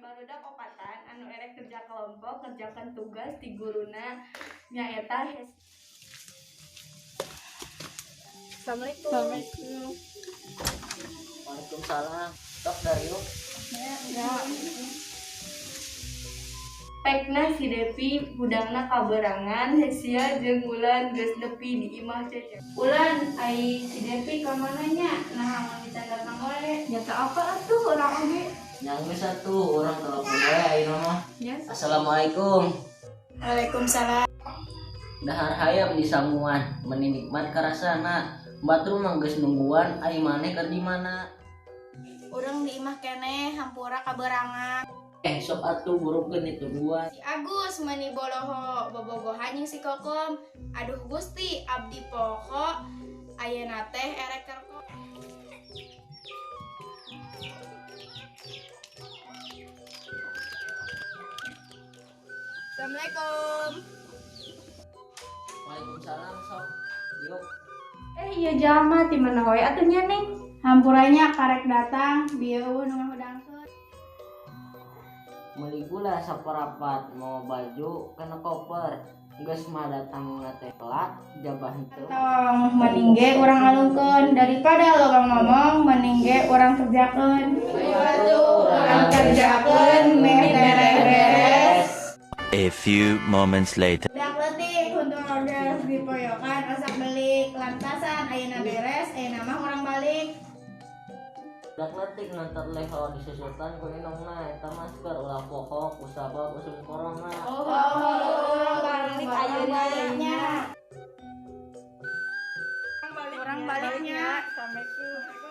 Barudak opatan anu erek kerja kelompok ngerjakan tugas di guruna nyaeta Hes. Assalamualaikum. Assalamualaikum. Waalaikumsalam. Tok Dario. Ya. Pekna si Depi budangna kaberangan Hesia jeung Wulan geus nepi di imah Cece. Wulan, ai si Depi ka mana nya? Nah, mun bisa datang wae. Nyata apa atuh urang oge? Yang geus atuh urang telepon wae ayeuna mah. Nya. Assalamualaikum. Waalaikumsalam. Dahar hayam di samuan, meni nikmat karasana. Batur mah geus nungguan, ari maneh keur di mana? Urang di imah keneh hampura kaberangan. Sok atuh burukeun ditungguan. Si Agus meni boloho bobogohan jeung si Kokom. Aduh Gusti, abdi poho ayeuna teh erek kerko. Assalamualaikum. Waalaikumsalam sok. Yuk. Iya jalma ti mana wae atuh nya Neng? Hampuranya karek datang bieu eueuh nu ngahudangkeun. Meuli gula saparapat, mau baju kana koper. Geus mah datang teh telat, jabah henteu. Tong mending ge urang alungkeun daripada loba ngomong mending ge urang kerjakeun. Ayo atuh urang kerjakeun meh beres. A few moments later. Budak leutik huntu order dipoyokan asak belik lantasan ayeuna beres ayeuna mah urang balik. Budak leutik nonton leho disusutan ku indungna eta masker ulah poho kusabab usum corona. Oh, urang balik ayeuna nya. Urang baliknya. Assalamualaikum.